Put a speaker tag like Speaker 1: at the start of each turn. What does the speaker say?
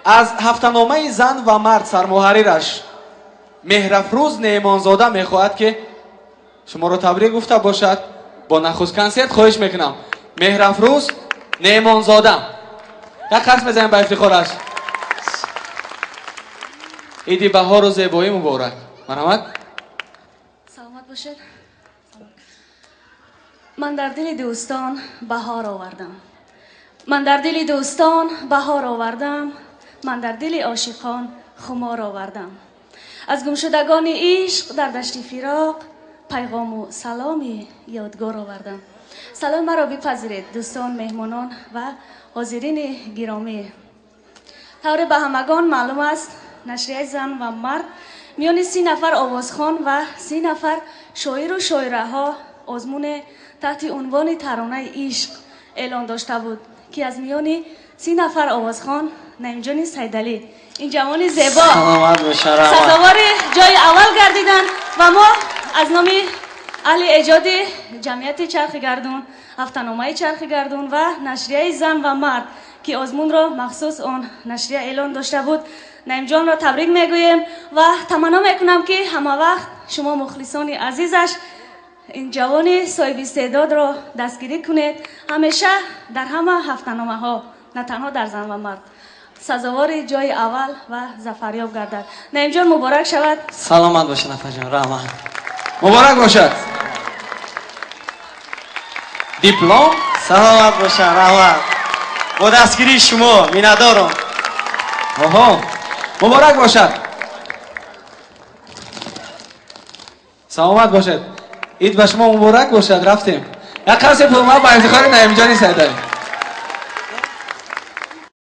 Speaker 1: Аз ҳафтаномаи зан ва мард сармуҳаррираш Меҳрафрӯз Неъмонзода мехоҳад ки шуморо табрик гуфта бошад. Бо нахуст консерт хоҳиш мекунам. Меҳрафрӯз Неъмонзода. Як қарс мезанем ба ифтихораш. Иди баҳору зебоӣ муборак. Марҳамат.
Speaker 2: Саломат бошед. Ман дар дили дӯстон баҳор овардам. Ман дар дили дӯстон баҳор овардам. Ман дар дили ошиқон хумор овардам. Аз гумшудагони ишқ дар дашти фироқ пайғому саломи ёдгор овардам. Салом маро бипазиред, дӯстон, меҳмонон ва ҳозирини гиромӣ. Тавре ба ҳамагон маълум аст, нашрияи зан ва мард миёни 30 нафар овозхон ва 30 нафар шоиру шоираҳо озмуне таҳти унвони таронаи ишқ эълон дошта буд, ки аз миёни 30 нафар овозхон Наимҷони Сайдалӣ, ин ҷавони зебо, сазовори ҷои аввал гардиданд ва мо аз номи аҳли эҷоди ҷамъияти Чархи Гардун, ҳафтаномаи Чархи Гардун ва нашрияи зан ва мард, ки озмунро махсус он нашрия эълон дошта буд, Наимҷонро табрик мегӯем ва таманно мекунам, ки ҳама вақт шумо мухлисони азизаш ин ҷавони соҳиби истеъдодро дастгирӣ кунед. Ҳамеша дар ҳама ҳафтаномаҳо, на танҳо дар зан ва мард, сазовори ҷои аввал ва зафарёб гардад. Наимҷон, муборак шавад.
Speaker 3: Саломат бошед, афаҷон, раҳмат.
Speaker 1: Муборак бошад. Диплом.
Speaker 3: Саломат бошад, раҳмат. Бо дастгирии шумо миннатдорам.
Speaker 1: Оҳо, муборак бошад. Саломат бошед. Ид ба шумо муборак бошад. Рафтем. Як қарси пурмаҳаббат ба ифтихори Наимҷони Сайдалӣ.